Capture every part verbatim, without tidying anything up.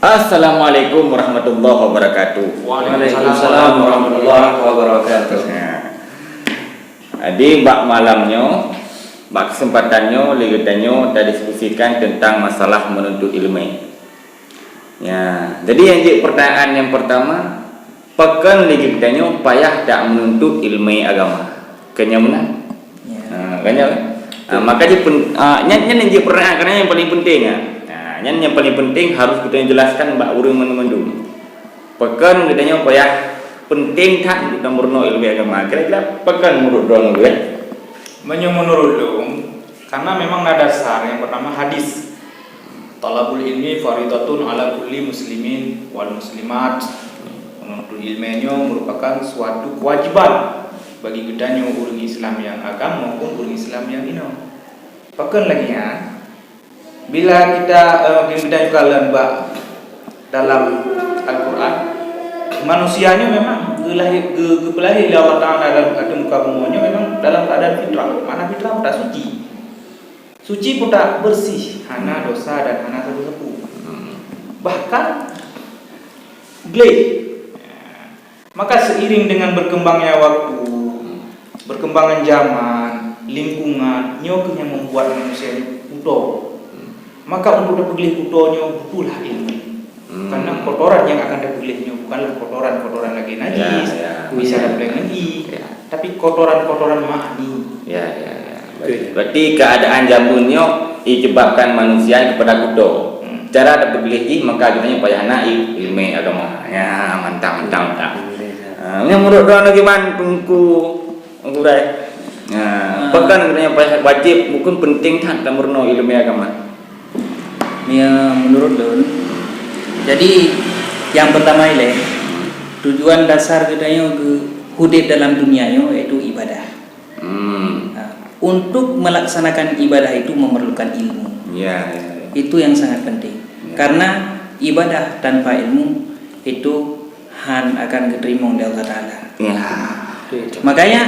Assalamualaikum warahmatullahi wabarakatuh. Waalaikumsalam warahmatullahi wabarakatuh. Nah, jadi bak malam nyoe, bak kesempatan nyoe, lé geutanyoe tadiskusikan tentang masalah menuntut ilmu. Ya, jadi nyang jeuet pertanyaan nyang pertama, pakon lé geutanyoe payah that menuntut ilmu agama? Kan nyan meunan? Ya. Ha, kan nyan kan? Ha, maka jih pen-, ha, nyan, nyan nyang jeuet pertanyaan, karena nyang paling penting, ha. Ha, nyan nyang paling penting harus geutanyoe jelaskan bak ureuëng mandum-mandum. Pakon geutanyoe payah penting that untuk tameurunoe ilmu agama? Kira-kira pakon menurut droeneuh, eh? Meunyoe menurut lôn, karena memang na dasar, yang pertama hadis. Talabul ilmi faridatun ala kulli muslimin wal muslimat. Menuntut ilmu nyoe merupakan suatu kewajiban bagi geutanyoe ureuëng Islam nyang agam maupun ureuëng Islam nyang inong. Pakon lagée nyan, bila kita, eh, geutanyoe kalon bak dalam Al-Quran, manusia nyoe memang geulahé-, geu-, geupeulahé lé Allah Taala dalam ateueh muka bumoe nyoe memang dalam keadaan fitrah. Makna fitrah, tak suci. Suci putak bersih, hana dosa dan hana sapeue-sapeue. Bahkan gleh. Maka seiring dengan berkembangnya waktu, berkembangan zaman, lingkungan, nyoe keuh nyang membuat manusia nyoe kuto. Maka untuk tapeugleh kuto nyoe butuhlah ilmu. Hmm. Karena kotoran yang akan tapeugleh nyoe bukanlah kotoran-kotoran lagée najis, ya, ya, bisa, ya, tapeugleh ngon ié, ya, tapi kotoran-kotoran makni. Ya, ya, ya. Betul. Berarti keadaan jameun nyoe disebabkan manusia kepada kuto. Hmm. Cara tapeugleh jih maka geutanyoe payah na il-, ilmu agama. Ya, mantap, mantap, mantap. Ha, nyang menurut droeneuh gimana, Teungku? Gurée. Nah, ah, pakon geutanyoe payah wajéb, bukon penting that tameurunoe ilmu agama? Ya, menurut lôn, jadi yang pertama ilée, tujuan dasar geutanyoe geu-, udeb dalam dunia nyoe yaitu ibadah. Hmm. Nah, untuk melaksanakan ibadah itu memerlukan ilmu. Ya, ya, ya. Itu yang sangat penting. Ya. Karena ibadah tanpa ilmu itu han akan geuteurimong lé Allah Taala. Ya. Makanya,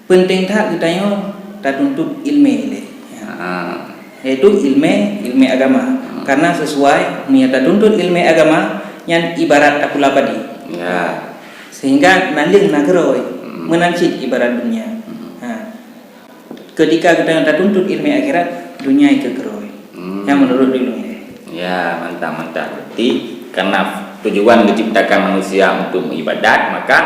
penting that geutanyoe tatuntut ilmu ilée. Ya. Ah. Yaitu ilmu, ilmu agama. Hmm. Karena sesuai, meunyoe tatuntut ilmu agama, nyan ibarat tapula padi. Ya. Sehingga naleueng na keurôi, hmm, meunan cit ibarat dunia. Hmm. Ha. Ketika geutanyoe tatuntut ilmu akhirat, dunia ikeu keurôi. Hmm. Nyang menurut lôn ilée. Ya, mantap, mantap. Berarti karena tujuan diciptakan manusia untuk beribadat, maka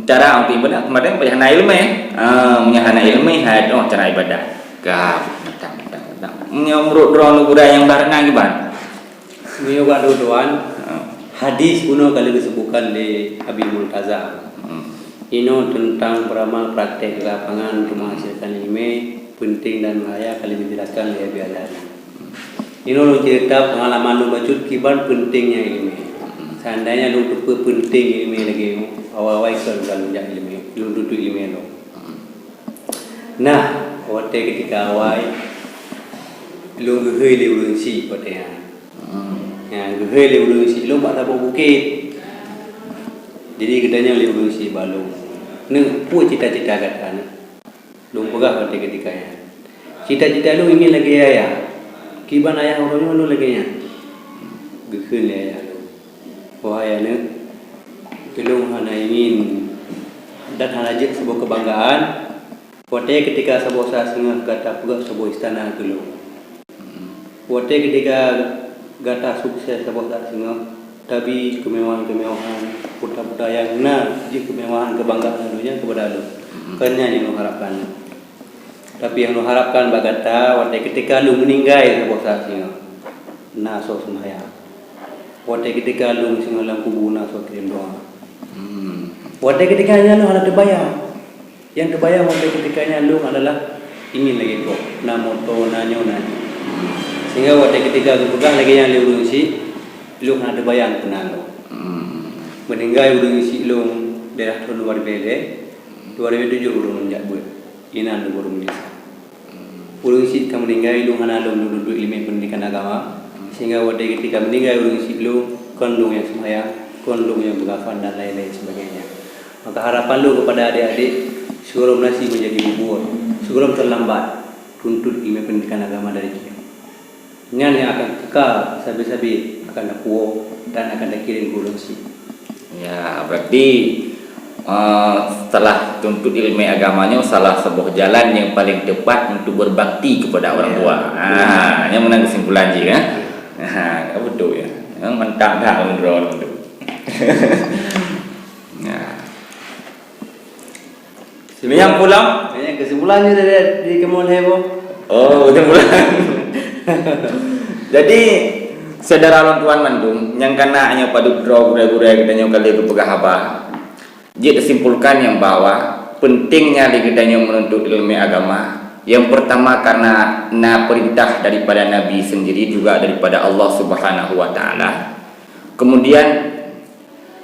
cara untuk ibadat kemarin payah hana ilmu. Ah, meunyoe hana ilmu, hai, oh, cara ibadat. Ka, mantap, mantap, mantap. Meunyoe menurut droeneuh gurée nyang barat na kiban? Meunyoe bak lôn tuan, ha, hadis bunoe ka lheueh geusebutkan lé Abi Murtaza. Hmm. Inoe teuntang beuramal praktek di lapangan untuk menghasilkan ilmu, penting dan bahaya ka lheueh dijelaskan lé Abi Azhari. Inoe lôn cerita pengalaman lôn bacut kiban pentingnya ilmu. Hmm. Seandainya lôn teupeu penting ilmu lagée nyoe, awai-awai keu lôn jak ilmu, lôn tuntut ilmu lôn. Hmm. Nah, watée ketika awai, lôn geuhôi lé ureuëng syiek watée nyan. Hmm. Nyan, geuhôi lé ureuëng syiek lôn bak saboh bukét. Jadi geutanyong lé ureuëng syiek bak lôn, "Neuk, peue cita-cita gata, neuk?" Lôn peugah watée ketika nyan, "Cita-cita lôn ingin lagée ayah. Kiban ayah uroe nyoe lôn lagée nyan." Geukheun lé ayah lôn, "Wahai aneuëk, ulôn hana ingin dan hana jeuet saboh keubanggaan, watée ketika saboh saat singoh gata peugét saboh istana keu lôn. Watée ketika gata sukses saboh saat singoh, tabi keumewahan-keumewahan, puta-puta nyang na jeuet keumewahan keubanggaan donya keupada lôn. Kon nyan nyang lôn harapkan. Tapi nyang lôn harapkan bak gata, watée ketika lôn meuninggai saboh saat singoh, na soe seumayang. Watée ketika lôn singoh lam kubu, na soe kirém doá. Hmm. Watée ketika nyan lôn hana teubayang. Nyang teubayang watée ketika nyan lôn adalah ingin lagée gob, na moto, na nyoe, na nyoe. Sehingga watée ketika geupeugah lagée nyan lé ureuëng syiek, lôn hana teubayang keunan lôn." Hmm. Meuninggai ureuëng syiek lôn daerah thôn dua ribée lhée, dua ribée tujoh lôn jak beuet, inan lôn baru meuninggai. Ureuëng syiek ka meuninggai, lôn hana lom lôn tuntut ileumèe peundidikan agama, sehingga watèe ketika meuninggai ureuëng syiek lôn, kon lôn nyang seumayang, kon lôn nyang beukafan dan laén-laén sebagainya. Maka harapan lôn keupada adék-adék, sigohlom nasi meunjadi bubur, sigohlom teulambat tuntut ileumèe peundidikan agama dari jih. Nyan nyang akan kekal sabe-sabe akan tapuwoe dan akan takirim keu ureuëng syiek. Ya, berarti, eh, setelah tuntut ilmu agama nyoe salah sebuah jalan yang paling tepat untuk berbakti kepada orang tua. Ah, yang mana kesimpulan jih, kan? Ah, betul ya. Yang mantap dah menurut tu. Ya. Kesimpulan. Nyang pulang? Nyang kesimpulan je dari, dari kamoe lhèe boh. Oh, kesimpulan. Jadi, syedara lôn tuan mandum, nyang kana nyoe padub droe gurèe-gurèe geutanyoe ka lheueh geupeugah haba, jeuet tasimpulkan nyang bahwa pentingnya lé geutanyoe menuntut ilmu agama. Yang pertama, karena na perintah daripada Nabi sendiri, juga daripada Allah Subhanahu wa Ta'ala. Kemudian,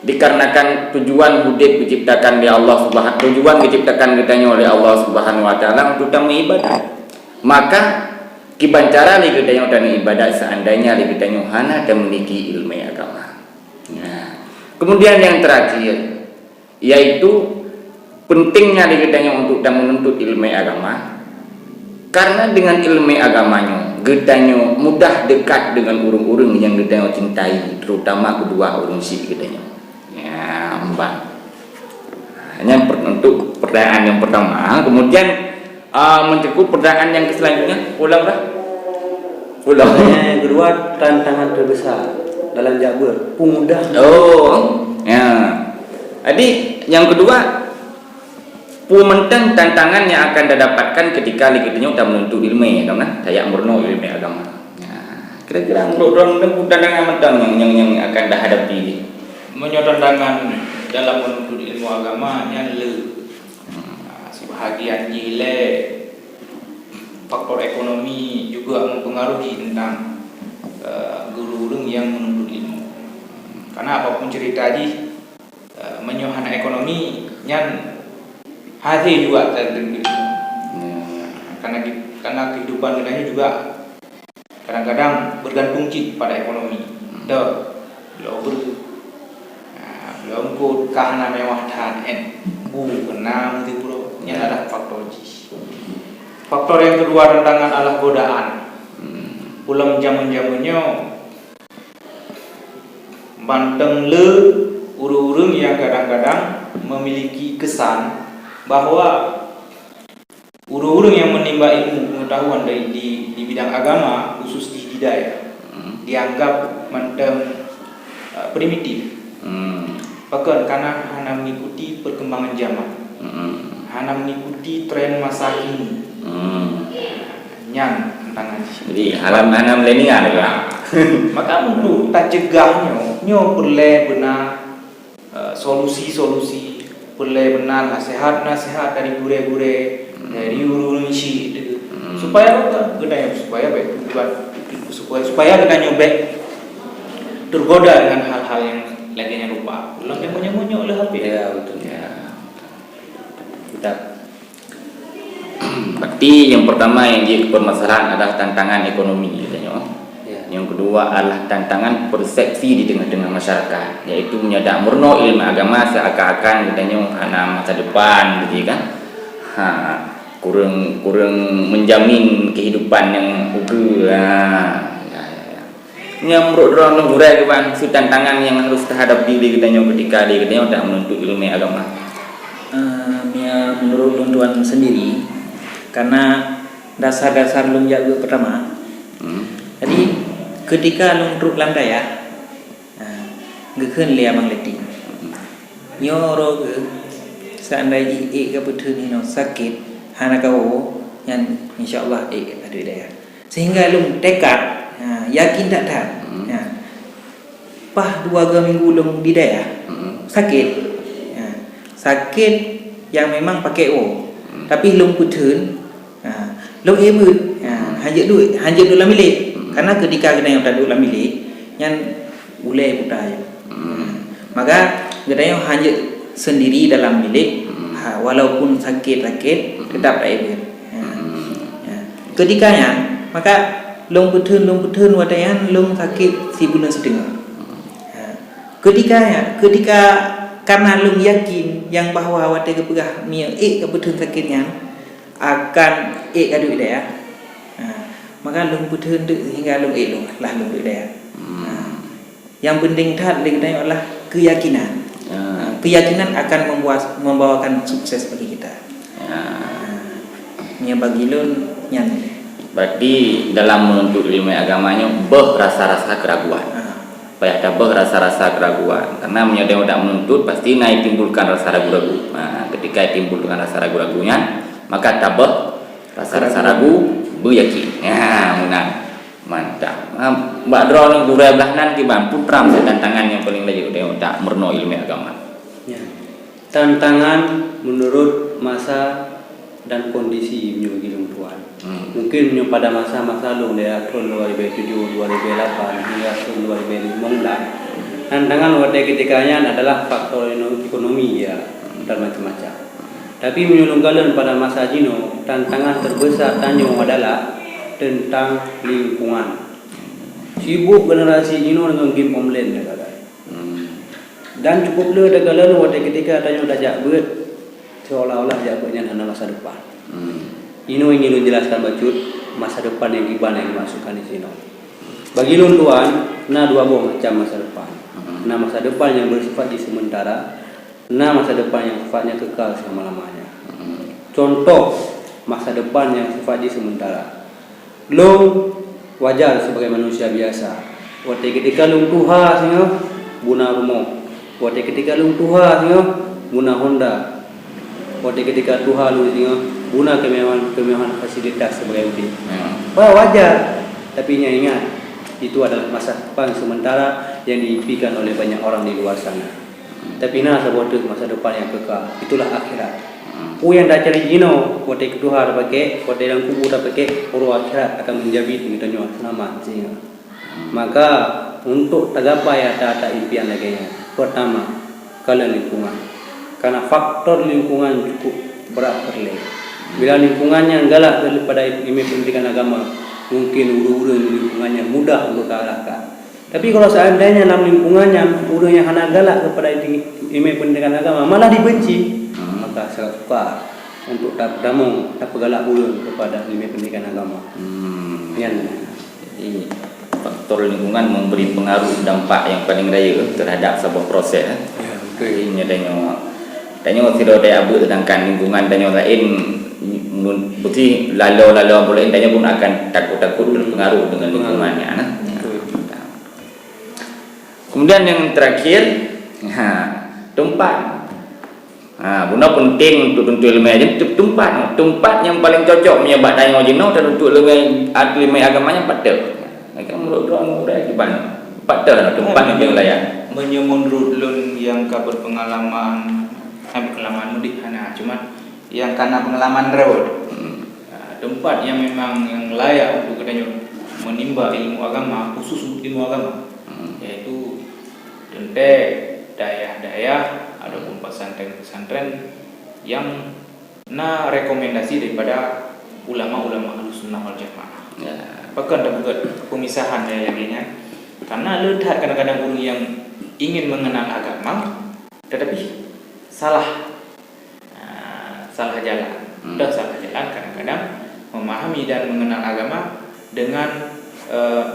dikarenakan tujuan udeb diciptakan lé Allah Subhanahu, tujuan diciptakan geutanyoe lé Allah Subhanahu wa Ta'ala untuk tameuibadat. Maka, kiban cara lé geutanyoe tameuibadat seandainya lé geutanyoe hana tamiliki ilmu agama. Nah, kemudian yang terakhir, yaitu pentingnya lé geutanyoe untuk tameununtut ilmu agama. Karena dengan ilmu agama nyoe, geutanyoe mudah dekat dengan ureuëng-ureuëng nyang geutanyoe cintai, terutama kedua ureuëng syiek geutanyoe. Ya, empat. Hanya per-, untuk pertanyaan yang pertama, kemudian, ah, mencakup pertanyaan yang selanjutnya, ulang dah. Ulang. Yang kedua, tantangan terbesar dalam jak beuet, peumudah. Oh, ya. Jadi, yang kedua, peue mantong tantangan yang akan didapatkan ketika lé geutanyoe tameununtut ilmu agama, tajak meurunoe ilmu agama. Nah, kira-kira menurut droeneuh peue tantangan mantong nyang, nyang, nyang akan dihadapi? Meunyoe tantangan dalam menuntut ilmu agama nyan le. Hmm. Nah, sebahagian jih lé faktor ekonomi juga mempengaruhi tentang, eh, ureuëng-ureuëng nyang menuntut ilmu. Karena apapun cerita jih, eh, meunyoe hana ekonomi, nyan hase juga teuntèe. Ya. Karena ki-, karena kehidupan geutanyoe juga kadang-kadang bergantung cit pada ekonomi. Hmm. Dah, bloe breueh. Nah, bloe eungkôt ka hana mewah that, eh. Bu keunan meusiuroe. Nyan adalah faktor jih. Faktor yang kedua tantangan adalah godaan. Hmm. Ulôn jameun-jameun nyoe, mantong le ureuëng-ureuëng nyang kadang-kadang memiliki kesan bahwa ureuëng-ureuëng nyang menimba ilmu pengetahuan dari di, di bidang agama, khusus di, di dayah, Hmm. dianggap mantong, eh, primitif. Hmm. Pakon, karena hana mengikuti perkembangan zaman. Hmm. Hana mengikuti tren masa kini. Hmm. Nyan tantangan jih. Jadi, hana, hana milenial juga. Maka untuk tacegah nyoe, nyoe peureulèe beuna, eh, solusi-solusi, peureulèe beuna nasihat-nasihat dari gurèe-gurèe, Hmm. dari ureuëng syiek tu. Hmm. Supaya apa? Geutanyoe supaya bèk buat, supaya, supaya geutanyoe bèk tergoda dengan hal-hal yang lagèe nyan rupa. Ulang nyang meunyoe-meunyoe oleh H P. Ya, betul. Ya. Kita Berarti yang pertama yang jadi permasalahan adalah tantangan ekonomi, katanya. Ya. Yang kedua adalah tantangan persepsi di tengah-tengah masyarakat, yaitu meunyoe dak meurunoe ilmu agama seakan-akan geutanyoe hana masa depan, gitu kan. Ha, kurang, kurang menjamin kehidupan yang ukeue. Ha. Ya, ya, ya. Nyan meunurot droeneuh gurèe kiban, su tantangan nyang harus tahadapi lé geutanyoe keutika lé geutanyoe dak menuntut ilmu agama? Ehm, ya, menurut lôn tuan sendiri, karena dasar-dasar lôn jak beuet pertama. Hmm. Jadi, keutika lôn trok lam dayah, ha, geukheun lé Abang Leti. Hmm. Nyoe uroe geuh, seandai jih ék ka peutheun hinoe sakét, hana kawoe, nyan insya Allah ék ka duek dayah. Sehingga lôn teuka, ha, yakin that-that. Hmm. Ha. Paih dua ga minggu lôn di dayah, Hmm. sakét. Ha. Sakét nyang memang pakék woe. Hmm. Tapi lôn peutheun, ha, lôn ék beuet. Ha, Hmm. hanjeuet duek, hanjeuet duek lam bilék. Hmm. Karena keutika geutanyoe taduek lam bilék, nyan ulèe buta jih. Hmm. Maka geutanyoe hanjeuet sendiri dalam bilék, Hmm. ha, walaupun sakét-sakét, Hmm. tetap taék beuet. Ha. Hmm. Ha. Keutika nyan, maka lôn peutheun, lôn peutheun watèe nyan lôn sakét sibuleuen siteungoh. Hmm. Ha. Keutika nyan, keutika karena lôn yakin nyang bahwa watèe geupeugah meunyoe ék ka peutheun sakét nyan, akan ék ka duek dayah. Ha. Maka lôn peutheun teuk sehingga lôn ék lôn lah lôn duek dayah. Hmm. Ha. Nyang penting that lé geutanyoe adalah keuyakinan. Ah. Ah, keuyakinan akan membuat, membawakan sukses bagi kita. Ah. Ah, nyang bagi lôn nyan. Berarti dalam menuntut ilmu agama nyoe beuh rasa-rasa keraguan. Ah. Payah tabeuh rasa-rasa keraguan. Karena meunyoe dak menuntut, pasti na timbulkan rasa ragu-ragu. Ah, ketika timbulkan rasa ragu-ragu nyan, maka tabeuh rasa-rasa ragu, beuyakin. Ya, meunan. Mantap. Ha, bak droeneuh gurée blah nan kiban, peue teuma tantangan nyang paleng rayeuk di meurunoe ilmu agama? Ya. Tantangan menurut masa dan kondisi meunyoe geutanyoe tuan. Hmm. Mungkin meunyoe pada masa-masa lôn di thôn dua ribu tujuh, dua ribu lapan hingga thôn dua ribu lima belas, tantangan watée ketika nyan adalah faktor eno-, ekonomi ya, dan macam-macam. Tapi meunyoe lôn kalon pada masa jinoe, tantangan terbesar tanyoe adalah tentang lingkungan. Sibuk generasi jinoe deungon game online dah kadang. Hmm. Dan cukup le takalon watée ketika tanyoe tajak beuet, seolah-olah jak beuet nyan hana masa depan. Hmm. Inoe ingin lôn jelaskan bacut masa depan nyang kiban nyang dimaksudkan di sinoe. Bagi lôn tuan, na dua boh macam masa depan. Hmm. Na masa depan nyang bersifat di sementara, na masa depan nyang sifatnya kekal selama-lamanya. Hmm. Contoh masa depan nyang sifat di sementara. Lôn wajar sibagai manusia biasa. Watée ketika lôn tuha singoh, buna rumoh. Watée ketika lôn tuha singoh, buna honda. Watée ketika tuha lôn singoh, buna kemewahan-kemewahan fasilitas sibagai udeb. Ya. Wah, wajar. Tapi nyan ingat, itu adalah masa depan sementara yang diimpikan oleh banyak orang di luar sana. Tapi na saboh teuk masa depan nyang kekal, itulah akhirat. Hmm. Peue nyang tacari jinoe, watée keu tuha tapakék, watée lam kubu tapakék, uroe akhirat akan menjamin geutanyoe seulamat singoh. Hmm. Maka, untuk tagapai ata-ata impian lagée nyan, pertama, kalon lingkungan. Karena faktor lingkungan cukup berat peureulée. Bila lingkungan nyan galak daripada ilmu pendidikan agama, mungkin ureuëng-ureuëng di lingkungan nyan mudah untuk takalahkan. Tapi kalau seandainya lam lingkungan nyan ureuëng nyang hana galak kepada ilmu pendidikan agama, malah dibenci, hmm, maka sangat sukar untuk ta-, tamong tapeugalak ureuëng kepada ilmu pendidikan agama. Hmm. Nyan. Jadi, faktor lingkungan memberi pengaruh dampak yang paling raya terhadap sebuah proses, eh. Ya, betul. Jadi, nyoe tanyoe, tanyoe sidroe daya beuet, sedangkan lingkungan tanyoe laén, mun, berarti lalo-lalo laén tanyoe pun akan takut-takut, hmm, terpengaruh dengan, pengaruh, lingkungan nyan, eh. Betul. Kemudian yang terakhir, ha, teumpat. Ha, bunoe penting untuk tuntut ileumèe. Jadi, tem-, teumpat, teumpat nyang paleng cocok meunyoe bak tanyoe jinoe, dan tuntut ileumèe, ilmu agama nyan pat teuh. Kan menurut droeneuh, menurut kiban, pat teuh teumpat nyang layak. Meunyoe menurut lôn nyang ka berpengalaman, eh, berpengalaman mudik hana, cuma nyang ka na pengalaman rot. Hmm. Ah, teumpat nyang memang nyang layak untuk geutanyoe menimba ilmu agama, khusus ilmu agama, hmm, yaitu teuntèe dayah-dayah ataupun pesantren-pesantren nyang na rekomendasi daripada ulama-ulama Ahlussunnah wal Jamaah. Ya. Pakon tapeugah pemisahan dayah lagèe nyan? Karena le that kadang-kadang ureueng nyang ingin mengenal agama, tetapi salah Ah, salah jalan. Hmm. Dah salah jalan, kadang-kadang memahami dan mengenal agama dengan, eh,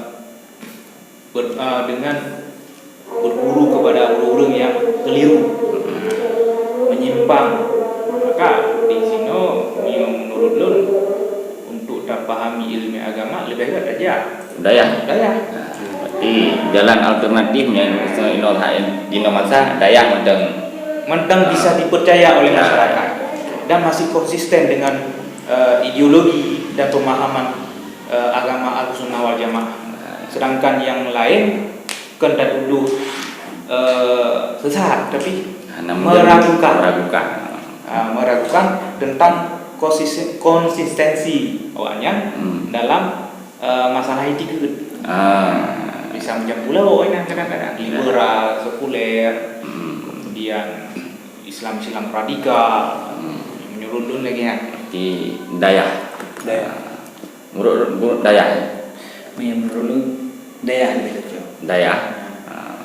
ber-, eh, dengan berguru kepada ureueng-ureueng nyang keliru, menyimpang. Maka di sinoe, menurut lôn, untuk tapahami ilmu agama, leubeh gèt tajak dayah. Dayah. Nah, berarti jalan alternatif nyang inoe, inoe masa dayah mantong. Mantong bisa dipercaya oleh, ya, masyarakat dan masih konsisten dengan, eh, ideologi dan pemahaman, eh, agama Ahlussunnah wal Jamaah. Sedangkan yang lain kon tatuduh, eh, sesat, tapi, nah, namun meragukan. Meragukan. Ah, meragukan tentang konsis-, konsistensi awaknyan, hmm, dalam eh, masalah itikeuet. Ah. Bisa meujampu lawa inan kadang-kadang. Ya. Liberal, sekuler, hmm, kemudian Islam-Islam radikal. Hmm. Meunurot lôn lagèe nyan. Di dayah. Dayah. Menurut, menurut dayah. Ya, menurut lôn, dayah lebih cocok. Dayah. Ah.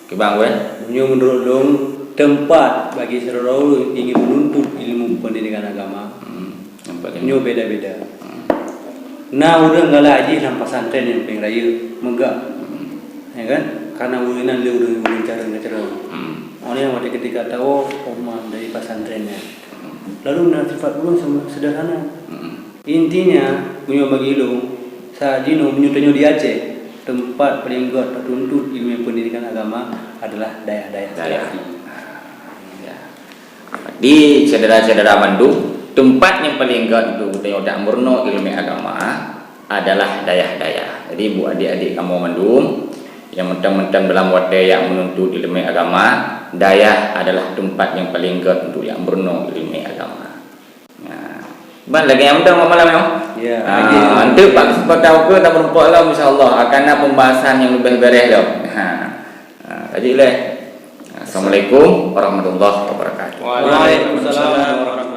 Kiban weh? Meunyoe menurut lôn, teumpat bagi sidroe ureueng ingin menuntut ilmu pendidikan agama, hmm, yang paling nyoe beda-beda. Hmm. Na ureueng galak jih lam pesantren nyang paleng rayeuk, meugah. Hmm. Ya kan? Karena ureueng nyan lé ureueng-ureueng carông-carông. Hmm. Oleh watèe ketika tawoe, oma dari pesantren nyan. Hmm. Lalu na sifat ureueng sem-, sederhana. Hmm. Intinya, meunyoe bagi lôn, saat jinoe meunyoe tanyoe di Aceh, tempat paling göt tatuntut ilmu pendidikan agama adalah dayah-dayah. Dayah. Seperti. Ya. Di syedara-syedara bandum, tempat nyang paling göt untuk geutanyoe dak meurunoe ilmu agama adalah dayah-dayah. Jadi, buet adik-adik kamoe mandum nyang mantong-mantong dalam watèe jak meununtut ilmu agama, dayah adalah tempat nyang paling göt untuk jak meurunoe ilmu agama. Nah, ban lagèe nyan mantong malam nyoe. Ya, ah, lagi. Nanti bak kesempatan ukeue tameureumpok lom, insya Allah akan ada pembahasan nyang leubeh bèrèh lom. Ha. Ha, jadi leh. Assalamualaikum warahmatullahi wabarakatuh. Waalaikumsalam warahmatullahi